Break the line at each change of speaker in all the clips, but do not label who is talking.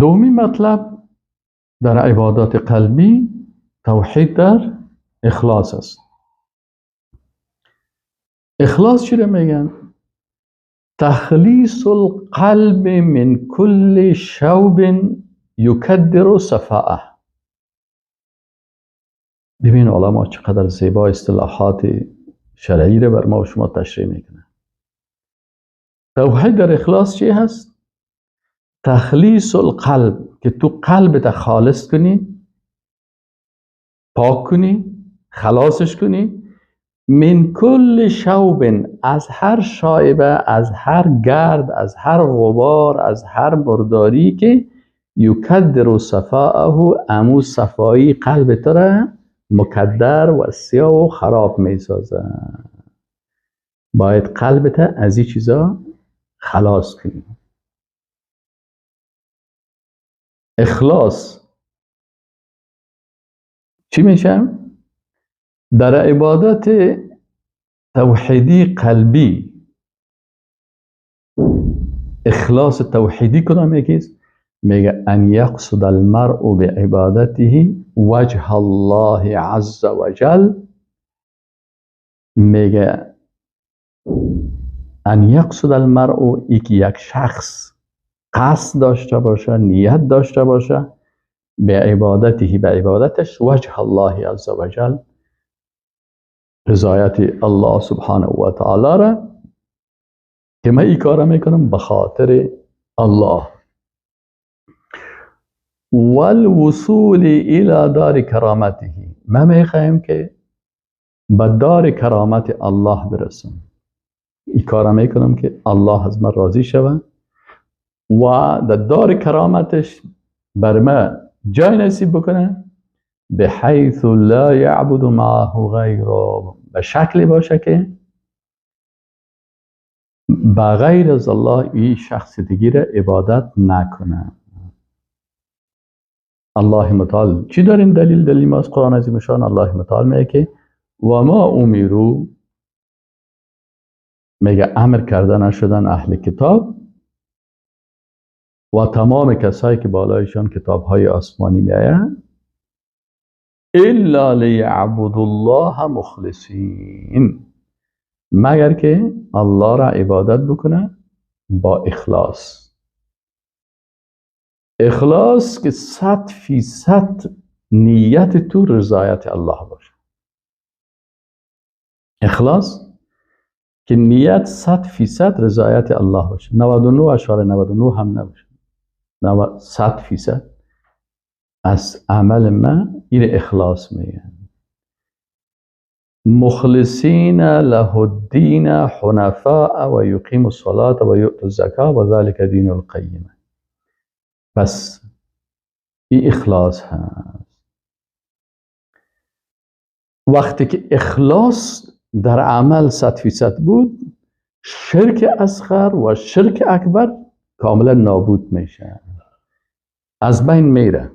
دومی مطلب در عبادات قلبی توحید در اخلاص است. اخلاص چی رو میگن؟ تخلیص القلب من کل شوب یکدر صفاءه. ببین علما چقدر زیبا اصطلاحات شرعی رو بر ما و شما تشریح میکنه. توحید در اخلاص چی هست؟ تخلیص القلب، که تو قلبت خالص کنی، پاک کنی، خلاصش کنی، من کل شوب، از هر شایبه، از هر گرد، از هر غبار، از هر مرداری که یکدر صفاءه، امو صفایی قلب تو را مکدر و سیاه و خراب میسازه. باید قلبت از این چیزا خلاص کنی. اخلاص چی میشه؟ در عبادت توحیدی قلبی اخلاص توحیدی کدام یکیست؟ میگه ان یقصد المرء بعبادته وجه الله عز وجل. میگه ان یقصد المرء، ای که یک شخص قصد داشته باشه، نیت داشته باشه، به عبادته، به عبادتش، وجه الله عز وجل، رضایت الله سبحانه و تعالی را، که من این کار میکنم به خاطر الله. والوصول الى دار کرامته، من میخوایم که به دار کرامت الله برسم. این کار میکنم که الله از من راضی شود و در دار کرامتش بر من جای نصیب بکنه، بحیث لا یعبد معه غیره، به شکلی باشه که بغیر از الله این شخص دیگه را عبادت نکنه. الله متعال چی داریم؟ دلیل ما از قرآن عظیم شان. الله متعال میگه که و ما امیرو، میگه امر کرده نشدن اهل کتاب و تمام کسایی که بالایشان کتاب های آسمانی میآید، الا لیعبدوا الله مخلصین، مگر که الله را عبادت بکنه با اخلاص. اخلاص که 100% نیت تو رضایت الله باشه. اخلاص که نیت 100% رضایت الله باشه، 99.99 هم نباشه، 100% از عمل من این اخلاص میگن. مخلصین له الدین حنفاء و یقیم الصلاة و یؤتوا الزکاة و ذلک دین القیمه. پس این اخلاص هست. وقتی که اخلاص در عمل 100% بود، شرک اصغر و شرک اکبر کاملا نابود میشه، از بین میره.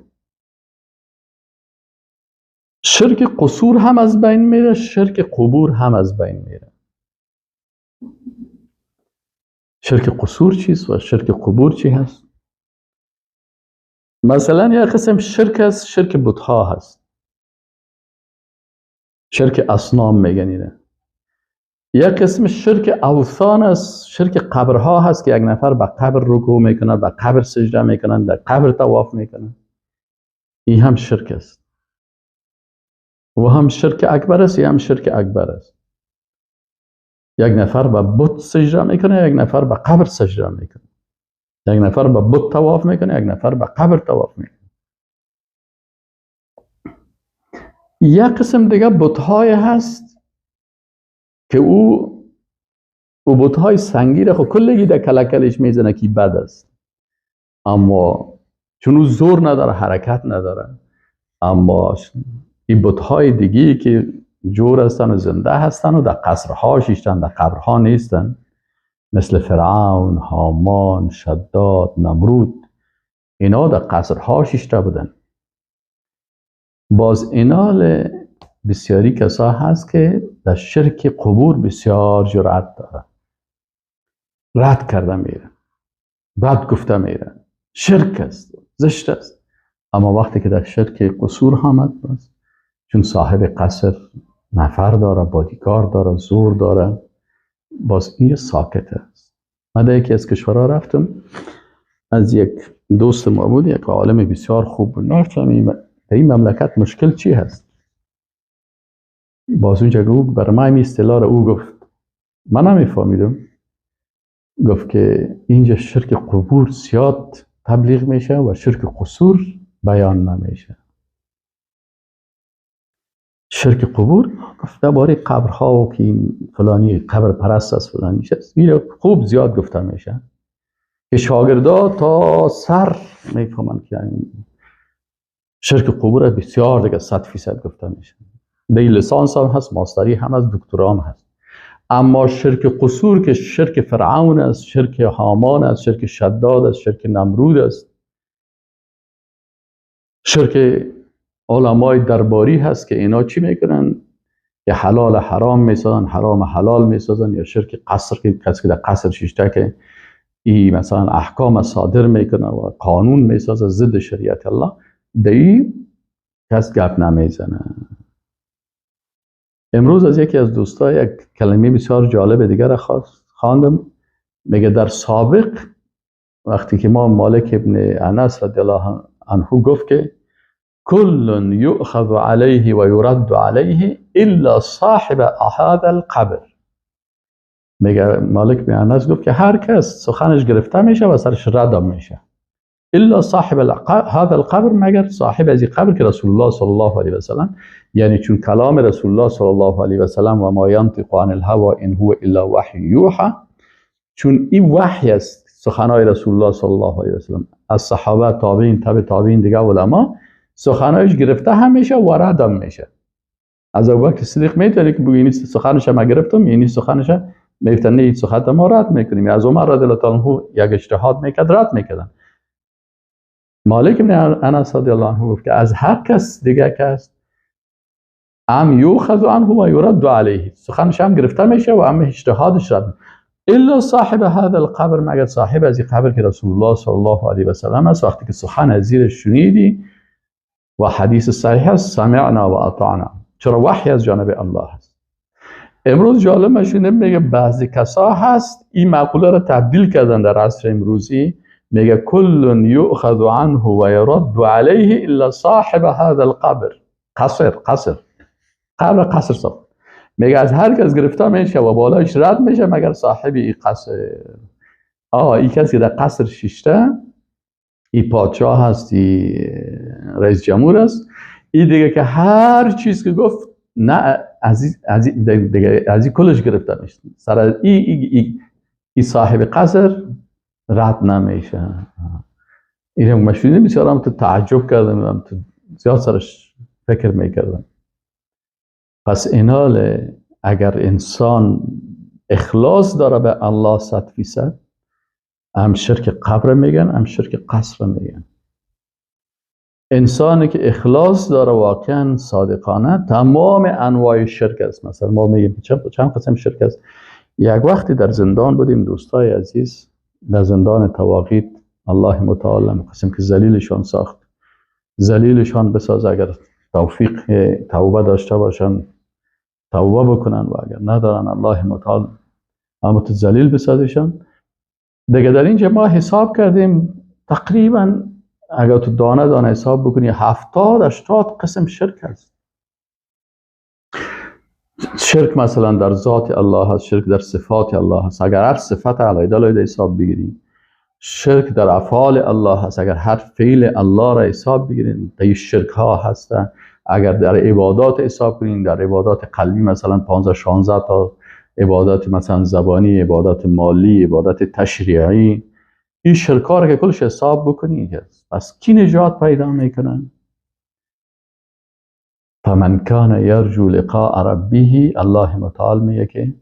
شرک قصور هم از بین میره، شرک قبور هم از بین میره. شرک قصور چیست و شرک قبور چی هست؟ مثلا یک قسم شرک هست، شرک بتها هست، شرک اصنام میگن اینه. یک قسم شرک اوثان است، شرک قبرها هست که یک نفر به قبر رکوع میکنه، به قبر سجده میکنن، در قبر طواف میکنن. این هم شرک است و هم شرک اکبر است، یا هم شرک اکبر است. یک نفر به بت سجده میکنه، یک نفر به قبر سجده میکنه، یک نفر به بت طواف میکنه، یک نفر به قبر طواف میکنه. یک قسم دیگه بت‌های هست که او بت‌های سنگی را خب کلگی در کلکلش میزنه که بد است، اما چون او زور نداره، حرکت نداره. اما این بت‌های دیگه که جور هستن و زنده هستن و در قصرها شیشتن، در قبرها نیستن، مثل فرعون، هامان، شداد، نمرود، اینا در قصرها شیشته بودن. باز اینا بسیاری کسا هست که در شرک قبور بسیار جرأت داره، رد کرده میره، بد گفته میره، شرک است، زشت است. اما وقتی که در شرک قصور آمد، باز چون صاحب قصر نفر داره، بادیگار داره، زور داره، باز این ساکت است. من در یکی از کشورها رفتم، از یک دوست ما بود، یک عالم بسیار خوب بود. نرفتم در این مملکت مشکل چی هست؟ باز اونجا او برای من این اصطلاح رو او گفت، من نمیفهمیدم. گفت که اینجا شرک قبور زیاد تبلیغ میشه و شرک قصور بیان نمیشه. شرک قبور گفت درباره قبرها و که این فلانی قبر پرست است، فلانی است، این خوب زیاد گفته میشه که شاگردا تا سر میفهمن که شرک قبور بسیار دیگه 100% گفته میشه. دی لیسانس هم هست، ماستری هم هست، دکترا هم هست. اما شرک قصور که شرک فرعون است، شرک هامان است، شرک شداد است، شرک نمرود است، شرک علمای درباری هست که اینا چی میکنن؟ که حلال حرام میسازن، حرام حلال میسازن، یا شرک قصر که کسی که در قصر شیشته که ای مثلا احکام صادر میکنه و قانون میسازه ضد شریعت الله، دی کس گپ نمیزنه. امروز از یکی از دوستا یک کلمه بسیار جالب دیگر خواندم. میگه در سابق وقتی که ما مالک ابن انس رضی الله عنه گفت که کل یؤخذ علیه و یرد علیه الا صاحب هذا القبر، میگه مالک بن انس گفت که هر کس سخنش گرفته میشه و سرش رد میشه، الا صاحب هذا القبر، مگر صاحب از این قبر که رسول الله صلی الله علیه و سلم، یعنی چون کلام رسول الله صلی الله علیه و سلم و ما ینطق عن الهوى ان هو الا وحی یوحى، چون این وحی است سخنای رسول الله صلی الله علیه و سلم از صحابه، تابعین، تبع تابعین، دیگه علما، سخنایش گرفته هم میشه و رد هم میشه. از ابوبکر صدیق میتونه که بگه این سخنش ما گرفتم، یعنی سخنش میگفتن نه، این سخن ما رد میکنیم. از عمر رضی الله تعالی عنه یک اجتهاد میکرد، رد میکردن. مالک بن انس رضی الله عنه گفت که از هر کس دیگه کس ام یؤخذ عنه و یرد علیه، سخنش هم گرفته میشه و هم اجتهادش رد، الا صاحب هذا القبر، مگر صاحب از این قبر که رسول الله صلی الله علیه و سلم است. وقتی که سخن از زیرش شنیدی و حدیث صحیح است، سمعنا و اطعنا، چرا وحی از جانب الله است. امروز جالب مشونه میگه بعضی کسا هست این مقوله را تبدیل کردن در عصر امروزی، میگه کل یؤخذ عنه و یرد علیه الا صاحب هذا القبر. قصر قصر قبر قصر ساخت، میگه از هر کس گرفته میشه و بالایش رد میشه مگر صاحب این قصر. این کسی که در قصر شیشته، این پادشاه هست، این رئیس جمهور است، این دیگه که هر چیز که گفت نه از دیگه از کلش گرفته میشه، سر ای صاحب قصر رد نمیشه. این مشهوری بسیار هم تو تعجب کردم، هم تو زیاد سرش فکر میکردم. پس اینال اگر انسان اخلاص داره به الله 100%، هم شرک قبر میگن، هم شرک قصر میگن. انسانی که اخلاص داره واقعا صادقانه، تمام انواع شرک است. مثلا ما میگیم چند قسم شرک است. یک وقتی در زندان بودیم دوستای عزیز، در زندان تواقیت، الله متعال قسم که ذلیلشان ساخت، ذلیلشان بسازه اگر توفیق توبه داشته باشن توبه بکنن، و اگر ندارن الله متعال هم تو ذلیل بسازشان. دیگه در اینجا ما حساب کردیم تقریبا اگر تو دانه دانه حساب بکنی 70-80 قسم شرک هست. شرک مثلا در ذات الله هست، شرک در صفات الله هست، اگر هر صفت علیه علیه حساب بگیریم. شرک در افعال الله هست، اگر هر فعل الله را حساب بگیریم در شرک ها هستن. اگر در عبادات حساب کنیم، در عبادات قلبی مثلا 15-16 تا عبادات مثلا زبانی، عبادات مالی، عبادات تشریعی، این شرک ها را که کلش حساب بکنی هست. پس کی نجات پیدا میکنن؟ فمن کان یرجو لقاء ربه، الله متعال میگه که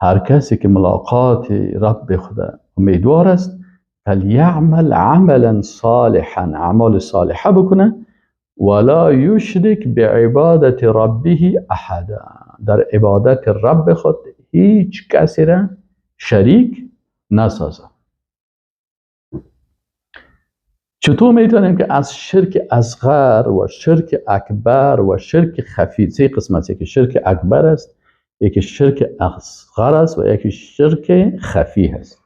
هر کسی که ملاقات رب خدا امیدوار است، فلیعمل عملا صالحا، اعمال صالحه بکنه، ولا یشرک بعبادت ربه احدا، در عبادت رب خود هیچ کسی را شریک نسازه. چطور میتونیم که از شرک اصغر و شرک اکبر و شرک خفی، سه قسمت، یکی شرک اکبر است، یکی شرک اصغر است و یکی شرک خفی است.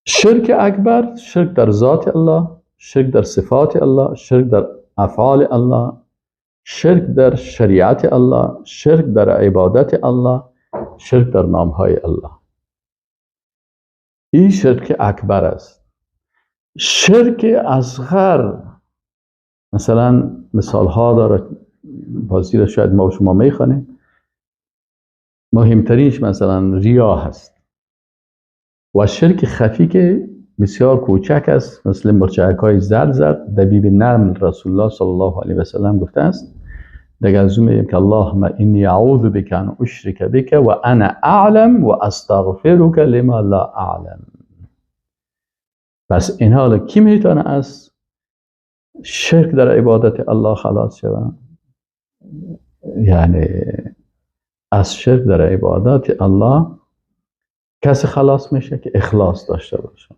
شرک اکبر شرک در ذات الله، شرک در صفات الله، شرک در افعال الله، شرک در شریعت الله، شرک در عبادت الله، شرک در نامهای الله. این شرک اکبر است. شرک اصغر مثلا مثال ها داره، بازی را شاید ما و شما میخوانیم. مهمترینش مثلا ریا هست و شرک خفی که بسیار کوچک است، مثل مرچک های زرد زرد، دبیب نرم رسول الله صلی الله علیه و سلم گفته است. دیگه از اون میگیم که اللهم انی اعوذ بک ان اشرک بک و انا اعلم و استغفرک لما لا اعلم. پس این حالا کی میتونه از شرک در عبادت الله خلاص شود؟ یعنی از شرک در عبادت الله کسی خلاص میشه که اخلاص داشته باشه.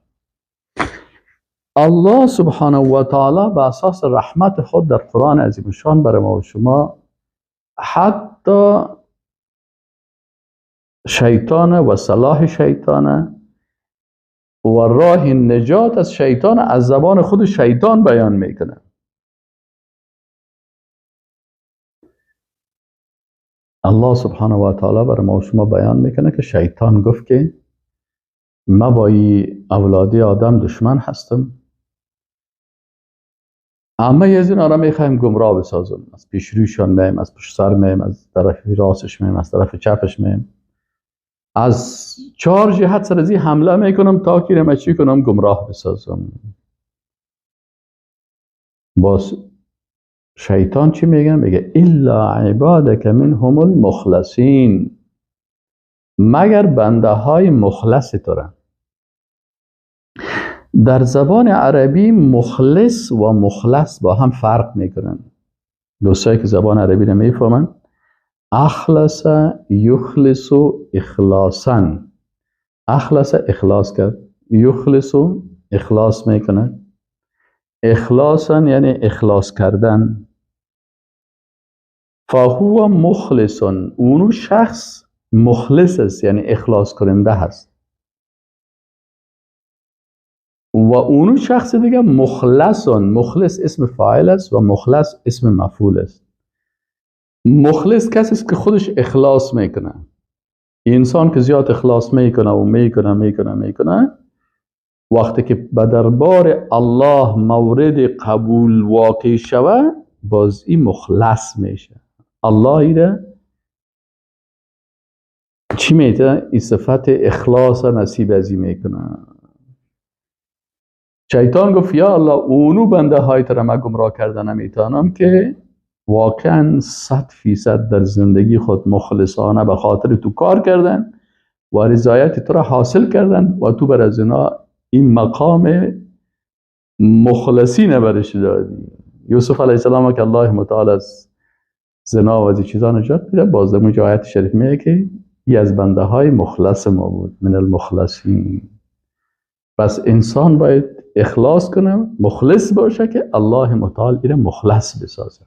الله سبحانه و تعالی به اساس رحمت خود در قرآن عظیم الشان برای ما و شما حتی شیطان و صلاح شیطان و راه نجات از شیطان از زبان خود شیطان بیان میکنه. الله سبحانه و تعالی برای ما و شما بیان میکنه که شیطان گفت که ما با اولادی آدم دشمن هستم، اما از این را میخوایم گمراه بسازم، از پیش رویشان میم، از پشت سر میم، از طرف راستش میم، از طرف چپش میم، از چهار جهت سر ازی حمله میکنم تا که رم چی کنم، گمراه بسازم. باز شیطان چی میگه؟ میگه الا عبادک منهم المخلصین، مگر بنده های مخلص تو را. در زبان عربی مخلص و مخلص با هم فرق میکنن. دوستایی که زبان عربی رو میفهمن، اخلص یخلص اخلاصا، اخلص اخلاص کرد، یخلص اخلاص میکنه، اخلاصا یعنی اخلاص کردن. فهو مخلص، اونو شخص مخلص است، یعنی اخلاص کننده هست. و اونو شخص دیگه مخلصون، مخلص اسم فاعل است و مخلص اسم مفعول است. مخلص کسی است که خودش اخلاص میکنه. انسان که زیاد اخلاص میکنه و میکنه میکنه میکنه، وقتی که به دربار الله مورد قبول واقع شوه، باز این مخلص میشه. الله ایره چی میده؟ این صفت اخلاص نصیب ازی میکنه. شیطان گفت یا الله اونو بنده های تر ما گمراه کردن نمیتونم که واقعا 100% در زندگی خود مخلصانه به خاطر تو کار کردن و رضایت تو را حاصل کردن و تو بر از اینا این مقام مخلصی نبرش دادی. یوسف علیه السلام که الله متعال از زنا و از چیزا نجات میده، باز در آیت شریف میگه که ای از بنده های مخلص ما بود، من المخلصین. پس انسان باید اخلاص کنه، مخلص باشه که الله متعال ایره مخلص بسازه.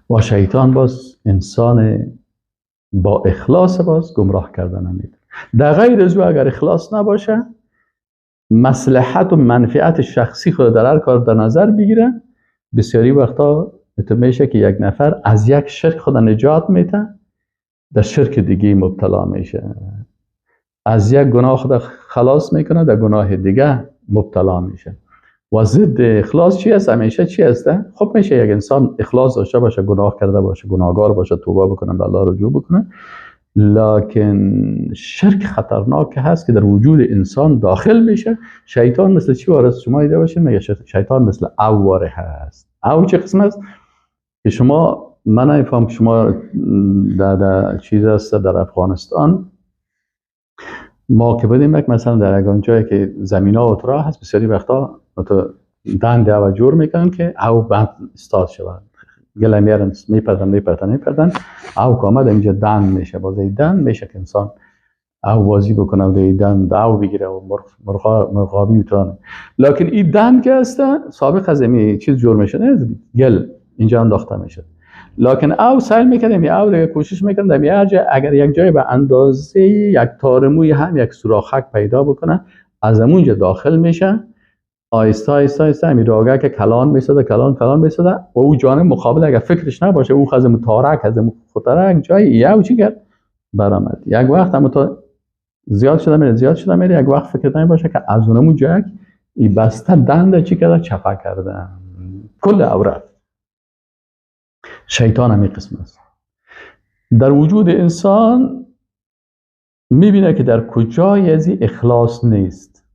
و شیطان باز انسان با اخلاص باز گمراه کردن نمیده. در غیر از او اگر اخلاص نباشه، مصلحت و منفعت شخصی خود در هر کار در نظر بگیره، بسیاری وقتا میشه که یک نفر از یک شرک خود نجات میده، در شرک دیگه مبتلا میشه، از یک گناه خود خلاص میکنه، در گناه دیگه مبتلا میشه. و ضد اخلاص چی است؟ همیشه چی است؟ خب میشه یک انسان اخلاص داشته باشه، گناه کرده باشه، گناهگار باشه، توبه بکنه، به الله رجوع بکنه، لکن شرک خطرناک هست که در وجود انسان داخل میشه. شیطان مثل چی وارد؟ شما دیده باشین میگه شیطان مثل اواره هست. او چه قسم است که شما، من نمیفهم که شما در چیز است در افغانستان ما که بودیم، یک مثلا در یک جایی که زمینا و ترا هست، بسیاری وقتا دند او جور میکنن که او بند استاد شود، گله میارن میپردن میپردن میپردن، او که آمد اینجا دند میشه، باز این دند میشه که انسان او بازی بکنه و دند او بگیره و مرغابی بتونه. لکن این دند که هست سابق از این چیز جور میشه، نه گل اینجا انداخته میشه. لکن او سعی میکردم او دیگه کوشش میکردم اگر یک جای به اندازه یک تار موی هم یک سوراخک پیدا بکنه، از اونجا داخل میشه، آیسته آیسته آیسته همین راگه که کلان میساده، کلان کلان میساده و او جانب مقابل اگر فکرش نباشه او خزم تارک از خطرک جای یه چی کرد برآمد. یک وقت هم تا زیاد شده میره، زیاد شده میره، یک وقت فکر نباشه که از اونمو جای ای بسته دنده چی کرده چپه کرده کل اورد. شیطان هم این قسم است. در وجود انسان میبینه که در کجای از اخلاص نیست.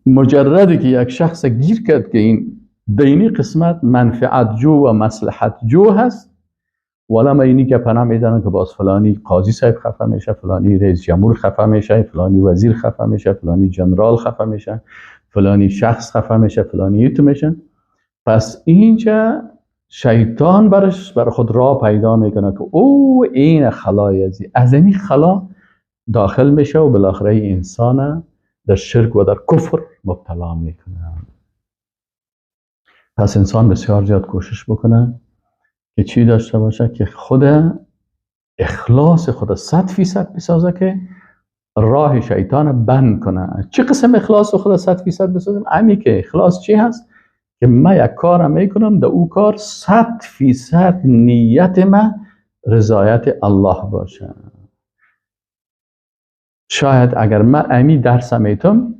مجردی که یک شخص گیر کرد که این دینی قسمت منفعت جو و مصلحت جو هست، ولی ما اینی که پناه میزنن که باز فلانی قاضی صاحب خفه میشه، فلانی رئیس جمهور خفه میشه، فلانی وزیر خفه میشه، فلانی جنرال خفه میشه، فلانی شخص خفه میشه، فلانی ایتو میشه. پس اینجا شیطان برش بر خود راه پیدا میکنه که او این خلای از این خلا داخل میشه و بالاخره انسان در شرک و در کفر مبتلا میکنه. پس انسان بسیار زیاد کوشش بکنه که چی داشته باشه، که خود اخلاص خود 100% بسازه که راه شیطان بند کنه. چه قسم اخلاص خود 100% بسازیم؟ امی که اخلاص چی هست؟ که من یک کار میکنم، در او کار 100% نیت من رضایت الله باشه. شاید اگر من امی درس میتم،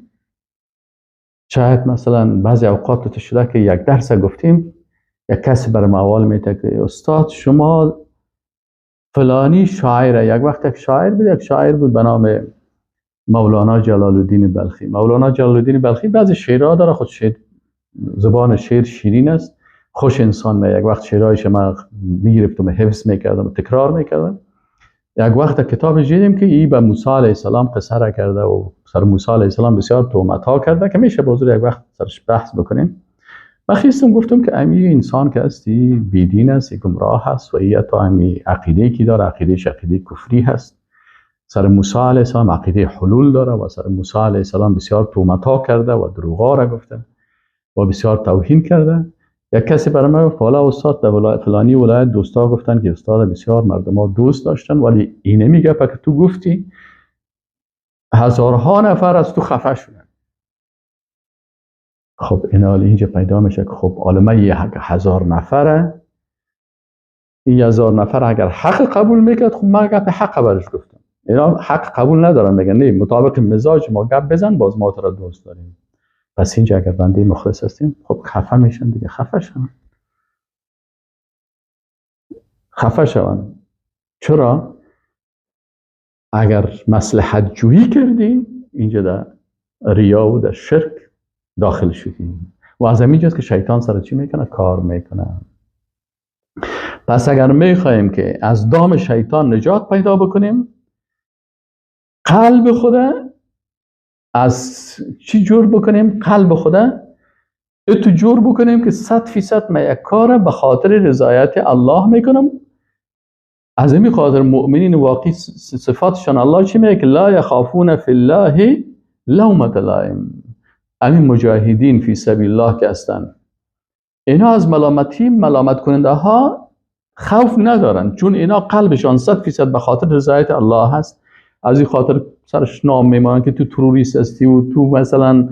شاید مثلا بعضی اوقات تو شده که یک درس گفتیم، یک کسی برای ما اول میته که استاد شما فلانی شاعره. یک وقت یک شاعر بود، یک شاعر بود به نام مولانا جلال الدین بلخی. مولانا جلال الدین بلخی بعضی شعرها داره، خود شعر زبان شعر شیرین است، خوش انسان می. یک وقت شعرهایش ما میگرفتم، حفظ میکردم، تکرار میکردم. یک وقت کتاب دیدیم که ای به موسی علیه السلام قصه را کرده و سر موسی علیه السلام بسیار تهمت ها کرده که میشه بازور یک وقت سرش بحث بکنیم. من خیستم گفتم که امی انسان که هستی بیدین است، گمراه هست و ای تا امی عقیده کی داره، عقیدهش عقیده کفری هست. سر موسی علیه السلام عقیده حلول داره و سر موسی علیه السلام بسیار تهمت ها کرده و دروغ را گفته و بسیار توهین کرده. یک کسی برای من گفت والا استاد در فلانی ولایت دوستا گفتن که استاد بسیار مردم ها دوست داشتن، ولی اینه میگه که تو گفتی هزارها نفر از تو خفه شدن. خب این حال اینجا پیدا میشه که خب حالا من 1000 نفره، این 1000 نفر اگر حق قبول میکرد، خب من گپ حق برش گفتم. اینا حق قبول ندارن، میگن نه مطابق مزاج ما گپ بزن، باز ما تو را دوست داریم. پس اینجا اگر بنده مخلص هستیم، خب خفه میشن دیگه، خفه شون، خفه شون. چرا؟ اگر مصلحت جویی کردی اینجا در ریا و در شرک داخل شدیم و از همینجاست که شیطان سر چی میکنه؟ کار میکنه. پس اگر میخوایم که از دام شیطان نجات پیدا بکنیم، قلب خود از چی جور بکنیم؟ قلب خود اتو جور بکنیم که 100% من یک کار به خاطر رضایت الله میکنم. از این خاطر مؤمنین واقعی صفاتشان الله چی میگه؟ که لا یخافون فی الله لومة لائم. همین مجاهدین فی سبیل الله که هستن، اینا از ملامتی ملامت کننده ها خوف ندارن، چون اینا قلبشان 100% به خاطر رضایت الله هست. از این خاطر سرش نام میمانن که تو تروریست هستی و تو مثلا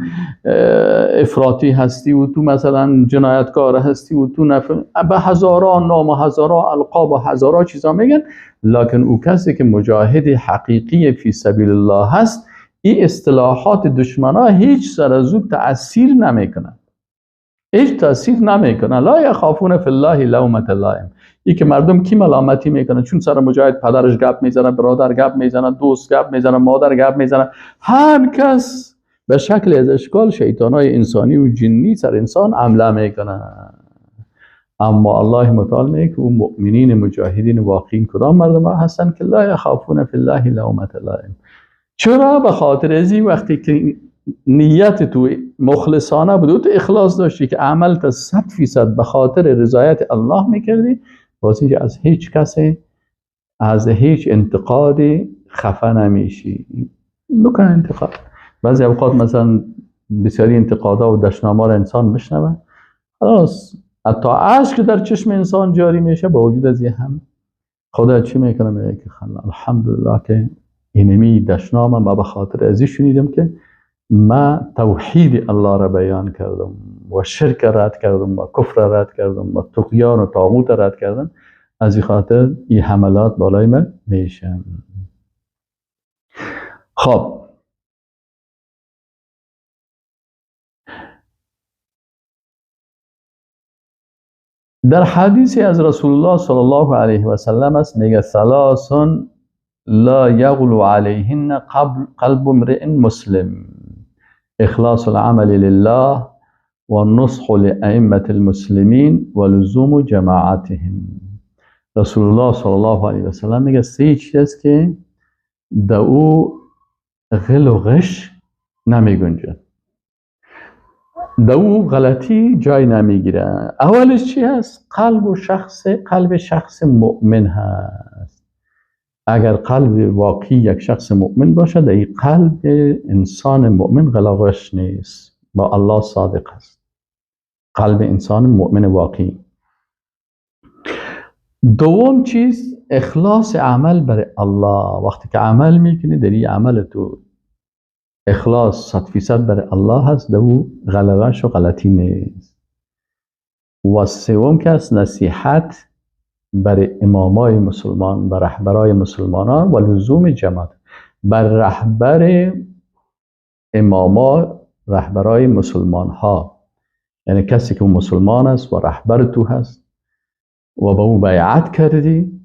افراطی هستی و تو مثلا جنایتکار هستی و تو به هزاران نام و هزاران القاب و هزاران چیزا میگن. لکن او کسی که مجاهد حقیقی فی سبیل الله هست، این اصطلاحات دشمنا هیچ سر از او تأثیر نمیکنه، هیچ تأثیر نمیکنه. لا یخافون فی الله لومة لائم. ای که مردم کی ملامتی میکنه؟ چون سر مجاهد پدرش گپ میزنه، برادر گپ میزنه، دوست گپ میزنه، مادر گپ میزنه، هر کس به شکل از اشکال شیطانای انسانی و جنی سر انسان عمله میکنه. اما الله متعال میگه که او مؤمنین مجاهدین واقعی کدام مردم هستن که لا یخافون فی الله لومة لائم. چرا؟ به خاطر از این وقتی که نیت تو مخلصانه بود و تو اخلاص داشتی که عمل تا 100% به خاطر رضایت الله میکردی، باز اینجا از هیچ کسی، از هیچ انتقادی خفه نمیشی. بکن انتقاد. بعضی اوقات مثلا بسیاری انتقادها و دشنام‌ها را انسان بشنوه، خلاص حتی اشک در چشم انسان جاری میشه، با وجود از هم خدا چی میکنه؟ میگه که الحمدلله که اینمی دشنامم ما به خاطر ازی شنیدم که ما توحید الله را بیان کردم و شرک رد کردم و کفر رد کردم و طغیان و طاغوت رد کردم، از این خاطر این حملات بالای من میشه. خب در حدیثی از رسول الله صلی الله علیه و سلم است، میگه ثلاث لا یغلو علیهن قلب امرئ مسلم، اخلاص العمل لله و نصح لأئمة المسلمین و لزوم جماعتهم. رسول الله صلی الله علیه و سلم میگه سه چیز است که در او غل و غش نمی گنجد، در او غلطی جای نمیگیره. اولش چی هست؟ قلب شخص مؤمن هست. اگر قلب واقعی یک شخص مؤمن باشه، در این قلب انسان مؤمن غل و غش نیست، با الله صادق است. قلب انسان مؤمن واقعی. دوم چیز اخلاص عمل برای الله. وقتی که عمل میکنی در این عمل تو اخلاص 100% برای الله هست، در او غلطش و غلطی نیست. و سوم که است نصیحت برای امامای مسلمان، بر رهبرای مسلمانان و لزوم جماعت، بر رهبر اماما، رهبرای مسلمان ها، یعنی کسی که مسلمان است و رهبر تو هست و با او بیعت کردی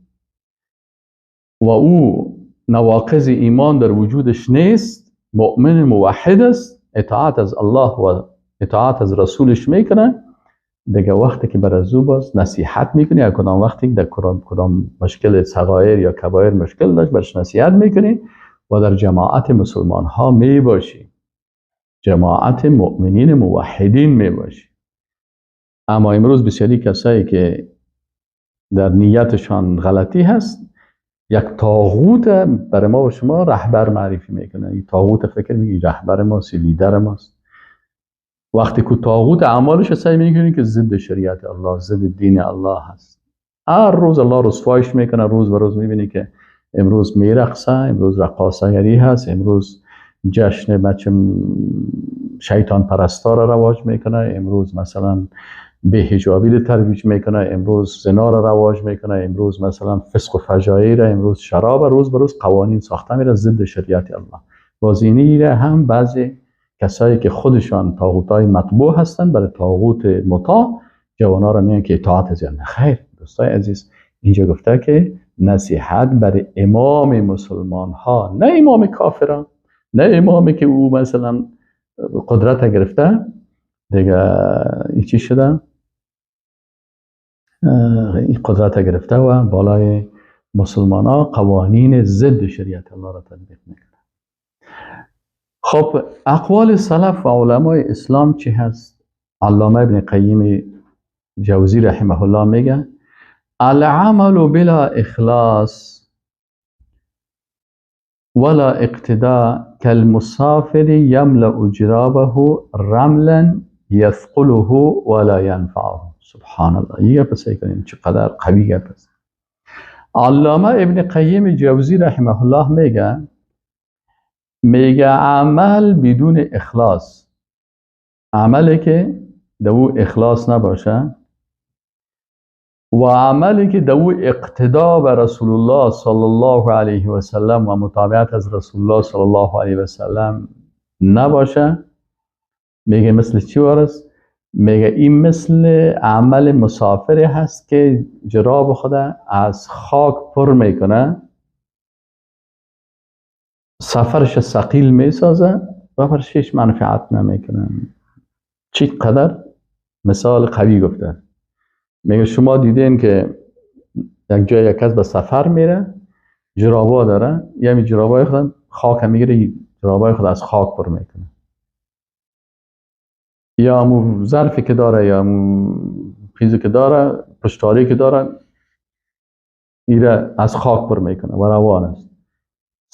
و او نواقض ایمان در وجودش نیست، مؤمن موحد است، اطاعت از الله و اطاعت از رسولش میکنه، دیگه وقتی که بر از او باز نصیحت میکنی، یا کدام وقتی در کدام مشکل صغایر یا کبایر مشکل داشت برش نصیحت میکنی و در جماعت مسلمان ها میباشی، جماعت مؤمنین موحدین میباشی. اما امروز بسیاری کسایی که در نیتشان غلطی هست، یک طاغوت برای ما و شما رهبر معرفی میکنه. این طاغوت فکر میگه رهبر ماست، لیدر ماست. وقتی که طاغوت اعمالش سعی میکنه که ضد شریعت الله، ضد دین الله هست، هر روز الله رسوایش میکنه. روز به روز میبینی که امروز میرقصه، امروز رقاصه هست، امروز جشن بچه شیطان پرستا را رواج میکنه، امروز مثلا بی‌حجابی رو ترویج میکنه، امروز زنا را رواج میکنه، امروز مثلا فسق و فجایع را، امروز شراب. روز به روز قوانین ساخته میره ضد شریعت الله. بازینی را هم بعضی کسایی که خودشان طاغوتای مطبوع هستند برای طاغوت مطاع جوانا را میگن که اطاعت از یعنی خیر. دوستای عزیز، اینجا گفته که نصیحت برای امام مسلمان ها، نه امام کافران، نه امامی که او مثلا قدرت گرفته دیگه این چی شده، این قدرت گرفته و بالای مسلمان ها قوانین ضد شریعت الله را تطبیق میکنه. خب اقوال سلف و علمای اسلام چی هست؟ علامه ابن قیم جوزی رحمه الله میگه العمل بلا اخلاص ولا اقتداء كالمسافر يملأ جرابه رملا يثقله ولا ينفعه. سبحان الله، یه گپ سعی کنیم چقدر قوی گپ است. علامه ابن قیم جوزی رحمه الله میگه عمل بدون اخلاص، عملی که دو اخلاص نباشه و عملی که دو اقتدا به رسول الله صلی الله علیه و سلم و متابعت از رسول الله صلی الله علیه و سلم نباشه، میگه مثل چی وارست؟ میگه این مثل عمل مسافری هست که جراب خود از خاک پر میکنه، سفرش ثقیل میسازه و برش هیچ منفعت نمیکنه. چی قدر مثال قوی گفته. میگه شما دیدین که یک جای یک کس به سفر میره، جرابا داره، یعنی جرابای خود خاک میگیره، جرابای خود از خاک پر میکنه، یا امو ظرفی که داره، یا امو چیزی که داره، پشتاری که داره، ایره از خاک پر میکنه و روان است.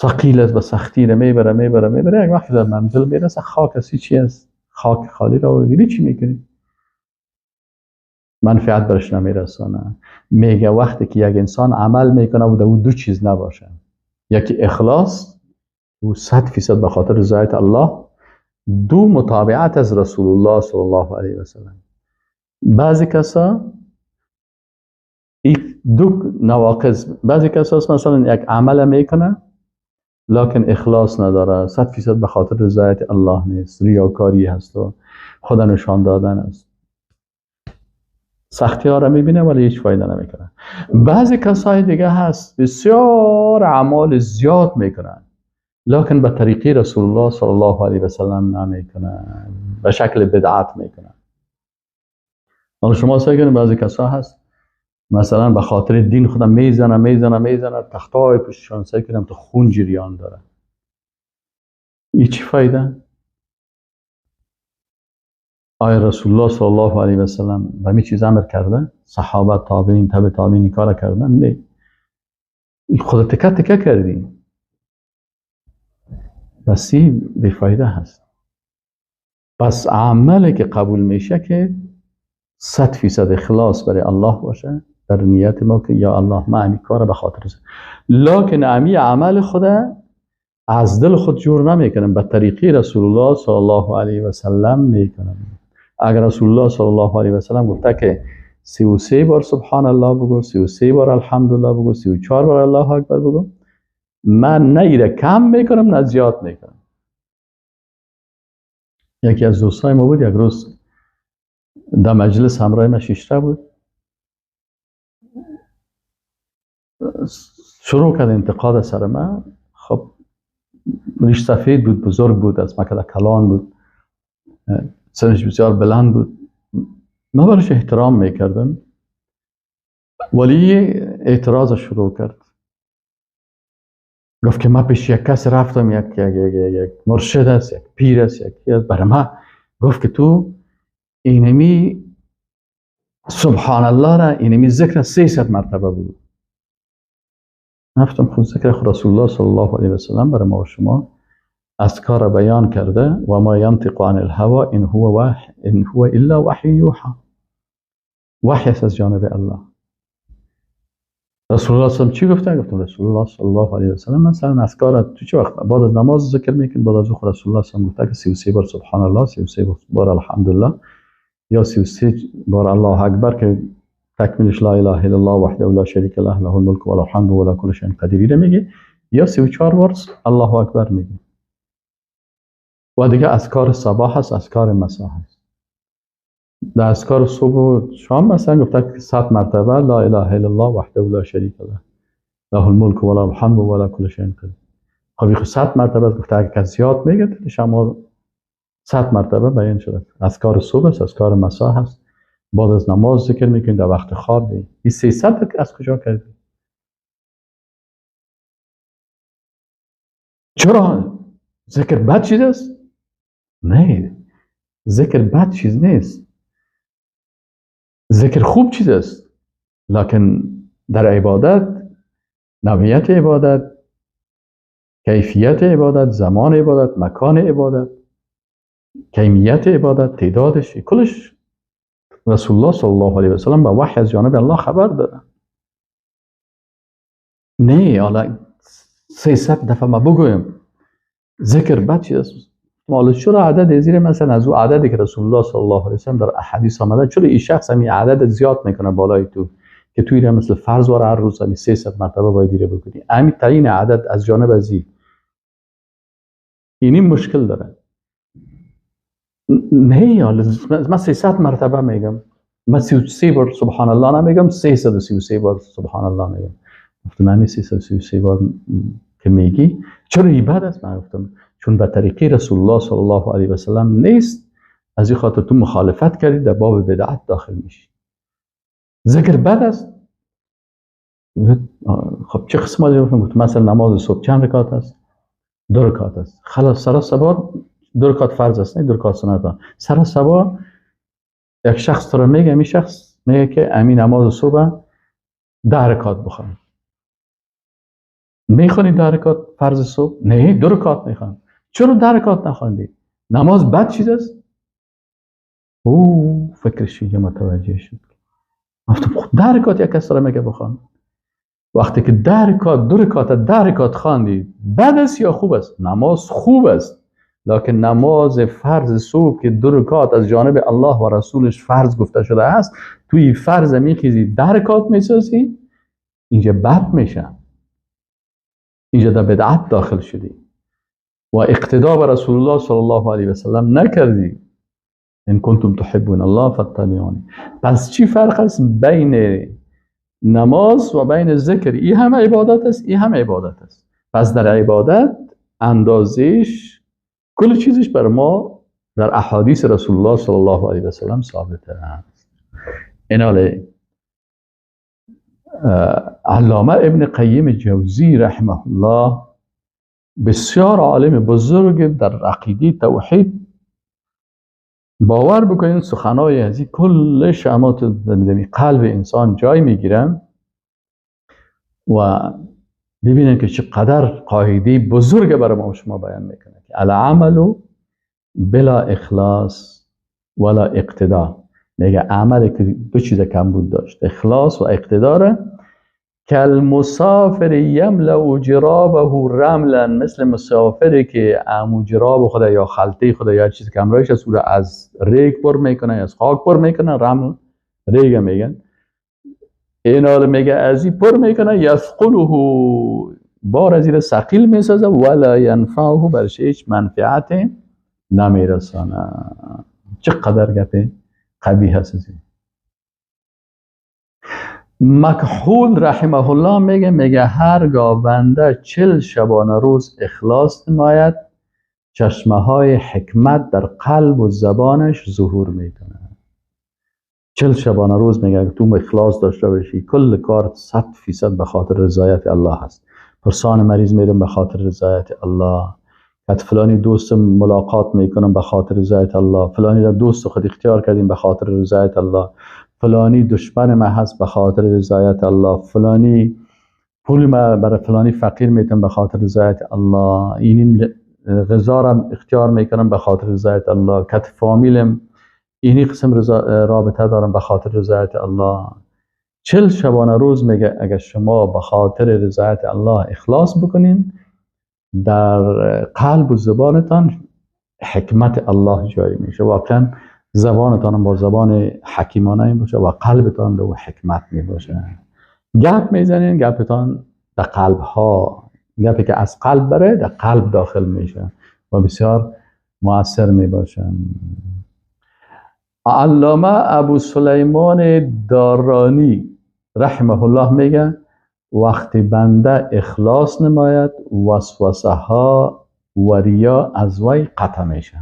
ثقیل است، به سختی را میبره میبره میبره، یک وقت در منزل میرسه خاک است. چی است؟ خاک خالی را آوردی، چی میکنی؟ منفعت برش نمیرسانه. میگه وقتی که یک انسان عمل میکنه و دو چیز نباشه، یکی اخلاص و 100% به خاطر رضایت الله، دو متابعت از رسول الله صلی الله علیه و سلم. بعضی کسا دو نواقص، بعضی کسا مثلا یک عمل میکنه لکن اخلاص نداره، 100% به خاطر رضایت الله نیست، ریاکاری هست و خدا نشان دادن است، سختی ها را میبینه ولی هیچ فایده نمیکنه. بعضی کسای دیگه هست بسیار اعمال زیاد میکنن لکن به طریقی رسول الله صلی الله علیه و سلم نمیکنن، به شکل بدعت میکنن. حالا شما سعی کنید بعضی کسا هست مثلا به خاطر دین خودم میزنه میزنه میزنه، تختای پشتشان سعی کنم تو خون جریان داره، این چی فایده؟ آیا رسول الله صلی الله علیه و سلم به می چیز امر کرده؟ صحابه، تابعین، تبع تابعین کار کردن؟ نه، این خود تکه تکه کردیم، بس این بیفایده هست. پس عملی که قبول میشه که 100% اخلاص برای الله باشه در نیت ما که یا الله ما امی کار به خاطر است، لکن امی عمل خود از دل خود جور نمیکنم، به طریقی رسول الله صلی الله علیه و سلم میکنم. اگر رسول الله صلی الله علیه و سلم گفته که 33 بار سبحان الله بگو، 33 بار الحمدلله بگو، 34 بار الله اکبر بگو، من نه ایره کم میکنم نه زیاد میکنم. یکی از دوستای ما بود، یک روز در مجلس همراه ما شیشته بود، شروع کرد انتقاد سر من. خب ریش سفید بود، بزرگ بود، از مکده کلان بود، سنش بسیار بلند بود، من برش احترام میکردم، ولی اعتراض شروع کرد. گفت که من پیش یک کس رفتم، یک یک یک یک مرشد است، یک پیر است، یک است، برای من گفت که تو اینمی سبحان الله را، اینمی ذکر 300 مرتبه بود. گفتم خود ذکر خود رسول الله صلی الله علیه و سلم برای ما و شما اذکار بیان کرده، و ما ینطق عن الهوى ان هو وحی ان هو الا وحی یوحى، وحی است از جانب الله. رسول الله صلی الله علیه و چی گفته؟ گفتم رسول الله صلی الله علیه و سلم مثلا اذکار تو چه وقت بعد از نماز ذکر میکنی، بعد از اون رسول الله صلی الله علیه و گفته که 33 بار سبحان الله، 33 بار الحمدلله، یا 33 بار الله اکبر که تکمیلش لا اله الا الله وحده لا شریک له له الملک و له الحمد و له کل شیء قدیر میگه، یا 34 بار الله اکبر میگه. و دیگه اذکار صباح هست، اذکار مساء هست. در اذکار صبح و شام مثلا گفته که 100 مرتبه لا اله الا الله وحده لا شریک له له الملک و له الحمد و له کل شیء قدیر. خب 100 مرتبه گفته، اگه کسی زیاد میگه شما 100 مرتبه بیان شده. اذکار صبح است، اذکار مساء هست، بعد از نماز ذکر میکنید، در وقت خواب. این 300 از کجا کردی؟ چرا ذکر بد چیز است؟ نه، ذکر بد چیز نیست، ذکر خوب چیز است، لکن در عبادت، نوعیت عبادت، کیفیت عبادت، زمان عبادت، مکان عبادت، کمیت عبادت، تعدادش، کلش رسول الله صلی الله علیه و سلم با وحی از جانب الله خبر دادن. نه حالا 300 دفعه ما بگویم ذکر بد چیز است. حالا چرا عدد زیر مثلا از او عددی که رسول الله صلی الله علیه و سلم در احادیث آمده، چرا این شخص همین عدد زیاد میکنه بالای تو که توی مثل فرض وار هر روز همین 300 مرتبه باید دیره بکنی؟ همین تعیین عدد از جانب ازی اینی مشکل داره. نه حالا من 300 مرتبه میگم، من 33 بار سبحان الله نمیگم، 333 بار سبحان الله میگم. گفتم همین 333 بار که میگی چرا این بد است؟ من گفتم چون به طریقی رسول الله صلی الله علیه و سلم نیست، از این خاطر تو مخالفت کردی، در باب بدعت داخل میشی. ذکر بد است. خب چه قسم؟ گفتم مثلا نماز صبح چند رکعت است؟ 2 رکعت است. خلاص سر صبح 2 رکعت فرض است، نه 2 رکعت سنت. سر صبح یک شخص تو رو میگه، این شخص میگه که امین نماز صبح 10 رکعت بخوان. میخوانی 10 رکعت فرض صبح؟ نه، 2 رکعت میخوان. چرا 10 رکعت نخواندی؟ نماز بد چیز است؟ او فکرش اینجا متوجه شد. گفتم خب 10 رکعت یک کس را میگه بخوان. وقتی که 10 رکعت، 2 رکعت، 10 رکعت خواندی، بد است یا خوب است؟ نماز خوب است، لکن نماز فرض صبح که 2 رکعت از جانب الله و رسولش فرض گفته شده است، توی فرض میخیزی 10 رکعت میسازی، اینجا بد میشه، اینجا در بدعت داخل شدی و اقتدا به رسول الله صلی الله علیه و سلم نکردی. ان کنتم تحبون الله فاتبعونی. پس چی فرق است بین نماز و بین ذکر؟ این هم عبادت است، این هم عبادت است. پس در عبادت اندازش کل چیزش بر ما در احادیث رسول الله صلی الله علیه و سلم ثابت است. ایناله علامه ابن قیم جوزی رحمه الله، بسیار عالم بزرگ در عقیده توحید، باور بکنین سخنای ازی کل شمات در قلب انسان جای میگیرن و ببینن که چقدر قاعده بزرگ برای ما و شما بیان میکنه که العمل بلا اخلاص ولا اقتدا. میگه عمل که دو چیز کم بود داشت، اخلاص و اقتدار. کالمسافر یملأ جرابه رملا، مثل مسافری که امو جراب خود یا خلطه خود یا چیزی که همراهش است او را از ریگ پر میکنه، از خاک پر میکنه، رمل ریگ میگن، اینا رو میگه از این پر میکنه، یثقله، بار از این ثقیل میسازه، ولا ینفعه، برش هیچ منفعت نمیرسانه. چقدر گپ قبیح هست. مکحول رحمه الله میگه هرگاه بنده 40 شبانه روز اخلاص نماید، چشمه های حکمت در قلب و زبانش ظهور میکنه. 40 شبانه روز میگه تو اخلاص داشته باشی، کل کار 100% به خاطر رضایت الله هست. پرسان مریض میرم به خاطر رضایت الله، کت فلانی دوست ملاقات میکنم به خاطر رضایت الله، فلانی را دوست خود اختیار کردیم به خاطر رضایت الله، فلانی دشمن ما هست به خاطر رضایت الله، فلانی پول ما برای فلانی فقیر میتم به خاطر رضایت الله، این غذا را اختیار میکنم به خاطر رضایت الله، کت فامیلم اینی قسم رابطه دارم به خاطر رضایت الله. 40 شبانه روز میگه اگر شما به خاطر رضایت الله اخلاص بکنین، در قلب و زبانتان حکمت الله جاری میشه. واقعا زبانتان با زبان حکیمانه باشه و قلبتان به حکمت می باشه. گپ میزنین، گپتان در قلب ها، گپی که از قلب بره در قلب داخل میشه و بسیار مؤثر می باشه. علامه ابو سلیمان دارانی رحمه الله میگه وقتی بنده اخلاص نماید، وسوسه ها و ریا از وی قطع میشه.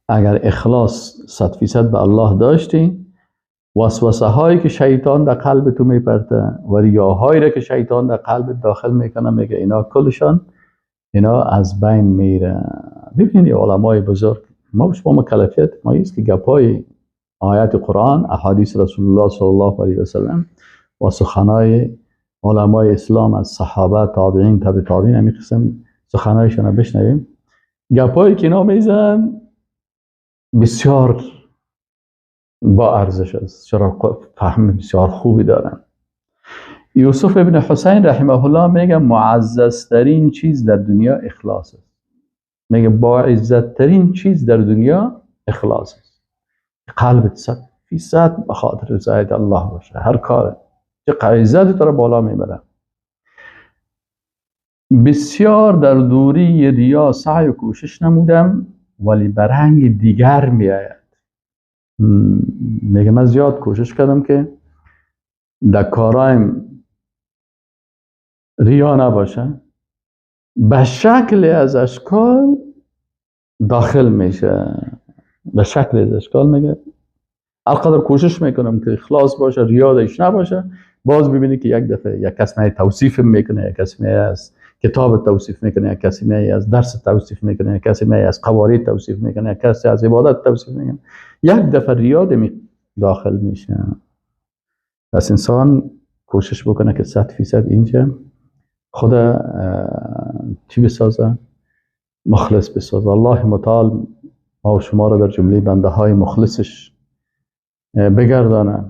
اگر اخلاص 100% به الله داشتی، وسوسه هایی که شیطان در قلب تو میپرته و ریاهایی را که شیطان در قلب داخل میکنه، میگه اینا کلشان اینا از بین میره. ببینید علمای بزرگ ما شما مکلفیت ما ایست که گپای آیات قرآن، احادیث رسول الله صلی الله علیه و سلم و سخنای علمای اسلام از صحابه، تابعین، تابع تابعین، همین قسم سخنایشان رو بشنویم. گپایی که اینا میزن بسیار با ارزش است، چرا فهم بسیار خوبی دارن. یوسف ابن حسین رحمه الله میگه معززترین چیز در دنیا اخلاص است. میگه با عزتترین چیز در دنیا اخلاص است. قلبت 100% به خاطر رضایت الله باشه، هر کار چه عزت تو رو بالا میبره. بسیار در دوری ریا سعی و کوشش نمودم، ولی برهنگ دیگر میآید. میگه من زیاد کوشش کردم که در کارایم ریا نباشه، به شکل از اشکال داخل میشه، به شکل از اشکال. میگه هر کوشش میکنم که اخلاص باشه، ریا درش نباشه، باز ببینی که یک دفعه یک کس می توصیف میکنه، یک کس می از کتاب توصیف میکنه، یک کسی می از درس توصیف میکنه، یک کسی می از قواری توصیف میکنه، یک کسی از عبادت توصیف میکنه، یک دفعه ریا داخل میشه. پس انسان کوشش بکنه که 100% اینجا خود چی بسازه؟ مخلص بسازه. الله متعال ما و شما را در جمله بنده های مخلصش بگردانه،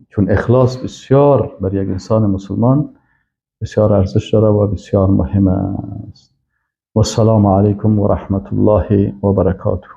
چون اخلاص بسیار بر یک انسان مسلمان بسیار ارزش داره و بسیار مهم است. و السلام علیکم و رحمت الله و برکاته.